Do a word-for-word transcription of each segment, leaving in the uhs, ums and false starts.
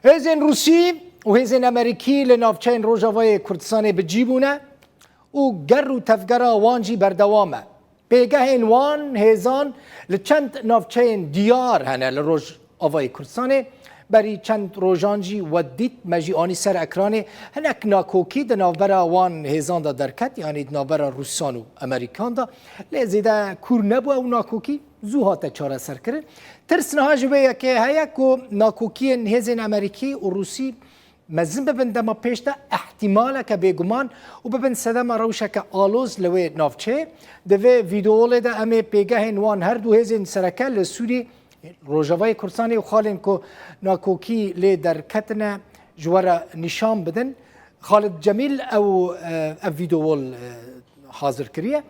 Hêzên Rûsî û hêzên Amerîkî li navçeyên Rojavayê Kurdistanê bi cî bûne û ger û tevgera wan jî berdewam e. Pêgehên wan hêzan li çend navçeyên diyar hene li Rojavayê Kurdistanê. Berî çend rojan jî we dît, me jî anî ser ekranê, hinek nakokî di navbera wan hêzan de derket, yanî di navbera Rûsan û Amerîkan de. Lê zêde kûr nebû ew nakokî, zû hate çareserkirin. Tirs niha ji vê yekê heye ku nakokiyên hêzên Amerîkî û Rûsî mezin bibin dema pêş de, ihtimaleke bêguman, û bibin sedema rewşeke aloz li wê navçeyê. Di vê vîdeolê de em ê pêgehên wan her du hêzên sereke li Sûrî, Rojavayê Kurdistanê û xalên ku nakokî lê derketine ji we re nîşan bidin. Xalid Cemîl ew, e, ev vîdeol, e, hazir kiriye.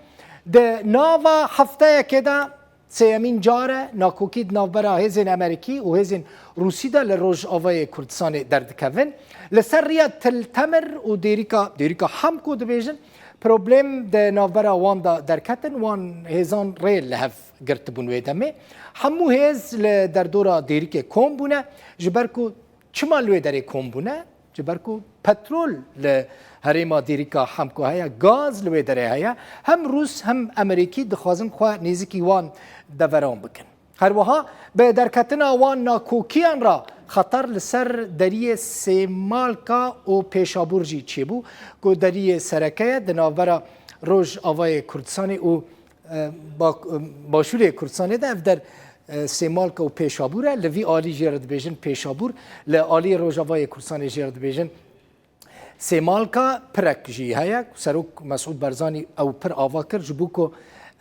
Di nava hefteyekê de sêyemîn car e nakokî di navbera hêzên Amerîkî û hêzên Rûsî de li Rojavayê Kurdistanê derdikevin. Li ser riya Til Temir û Dêrîka, Dêrîka Hemko dibêjin, problem di navbera wan de derketin, wan hêzan rê li hev girtibûn wê demê. Hemû hêz li derdora Dêrîkê kom bûne, ji ber ku çima li wê derê kom bûne? Ji ber ku petrol li herêma Dêrîka Hemko heye, gaz li wê derê heye. Hem Rûs hem Amerîkî dixwazin xwe nêzikî wan deveran bikin. Her wiha bi derketina wan nakokiyan re xeter li ser deriyê Sêmalka û Pêşabûr jî çêbû, ku deriyê sereke ye di navbera Rojavayê Kurdistanê û, e, bak-, e, Başûrê Kurdistanê de. Ev der, e, Sêmalka û Pêşabûr e. Li vî alî jê re dibêjin Pêşabûr, li alî Rojavayê Kurdistanê jê re dibêjin Sêmalka. Pirek jî heye. Serok Mesûd Barzanî ew pir ava kir, ji bo ku,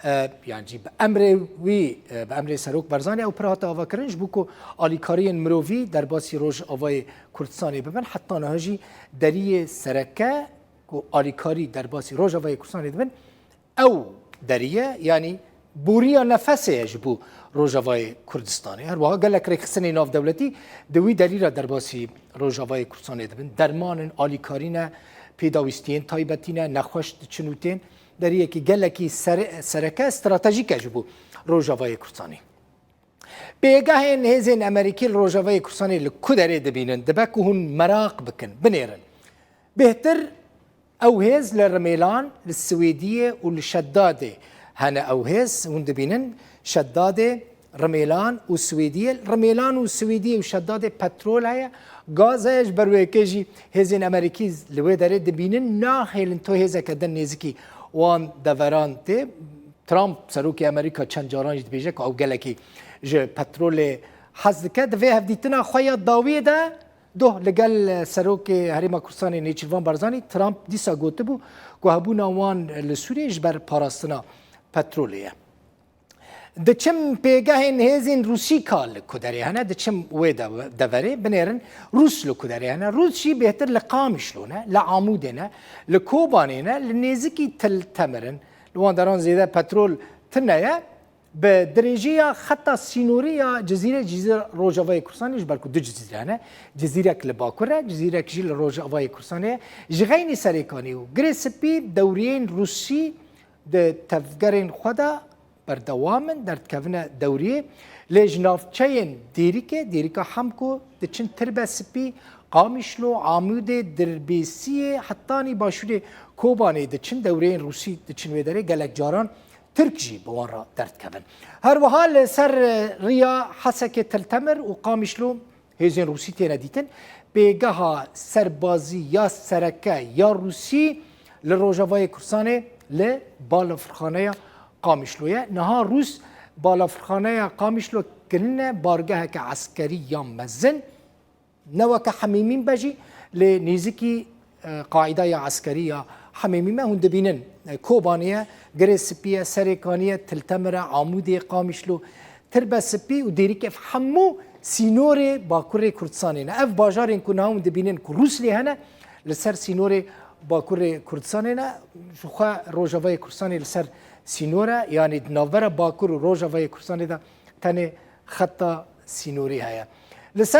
e, yan jî bi emrê wî, e, bi emrê Serok Barzanî ew pir hate avakirin, ji bo ku alîkariyên mirovî derbasî Rojavayê Kurdistanê bibin. Heta niha jî deriyê sereke ku alîkarî derbasî Rojavayê Kurdistanê dibin, ew derî ye, yanî boriya nefesê ye ji bo Rojavayê Kurdistanê. Her wiha gelek rêxistinên navdewletî di wî derî re derbasî Rojavayê Kurdistanê dibin. Derman in, alîkarî ne, pêdawîstiyên taybetî ne, nexweş diçin û tên. Deriyekî gelekî sere-, sereke, stratejîk e ji bo Rojavayê Kurdistanê. Pêgehên hêzên Amerîkî li Rojavayê Kurdistanê li ku derê dibînin? Dibe ku hûn meraq bikin, binêrin. Bêhtir ew hêz li Rimêlan, li Swêdiyê û li Şedadê hene. Ew hêz hûn dibînin, Şedadê, Rimêlan û Swêdiyê. Rimêlan û Swêdiyê û Şedadê petrol heye, gaz heye, ji ber wê yekê jî hêzên Amerîkî li wê derê dibînin, nahêlin tu hêzeke din nêzikî wan deveran tê. Trump, serokê Amerîka, çend caran jî dibêje ku ew gelekî ji petrolê hez dike. Di vê hevdîtina xwe ya dawiyê de, doh li gel serokê Herêma Kurdistanê Nêçîrvan Barzanî, Trump dîsa gotibû ku hebûna wan li Sûriyê ji ber parastina petrolê ye. Diçim pêgehên hêzên Rûsî ka li ku derê hene, diçim wê de-, deverê, binêrin Rûs li ku derê hene. Rûs jî bêhtir li Qamişlo ne, li Amûdê ne, li Kobanê ne, li nêzikî Til Temir in. Li wan deran zêde petrol tune ye. Bi dirêjiya xeta sînorî ya Cizîrê, Cizîra Rojavayê Kurdistanê, ji ber ku du Cizîre hene, Cizîrek li Bakur e, Cizîrek jî li Rojavayê Kurdistanê ye. Ji xeynî Serêkanî û Girê Spî dewriyên Rûsî di tevgerên xwe de berdewam in, derdikevine dewriyê. Lê ji navçeyên Dêrikê, Dêrika Hemko, diçin Tirbe Spî, Qamişlo, Amûdê, Dirbêsiyê, hetanî başûrê Kobanê diçin, dewreyên Rûsî diçin wê derê, gelek caran Tirk jî bi wan re derdikevin. Her wiha li ser, e, riya Hesekê, Til Temir û Qamişlo hêzên Rûsî têne dîtin. Pêgeha serbazî ya sereke ya Rûsî li Rojavayê Kurdistanê li balafirxaneya Qamişlo ye. Niha Rûs balafirxaneya Qamişlo kirine bargeheke eskerî ya mezin. Ne weke Hemîmîn be jî, lê nêzikî, e, qaîda ya eskerî ya Hemîmî me. Hûn dibînin, e, Kobanê ye, Girê Spî ye, Serêkanî ye, Til Temir e, Amûdê, Qamişlo, Tirbe Spî û Dêrikê, ev hemû sînorê Bakurê Kurdistanê ne. Ev bajarên ku niha hûn dibînin ku Rûs lê hene, li ser sînorê Bakurê Kurdistanê ne. Ji xwe Rojavayê Kurdistanê li ser sînor e, yanî di navbera Bakur û Rojavayê Kurdistanê de tenê xeta sînorî heye. Li ser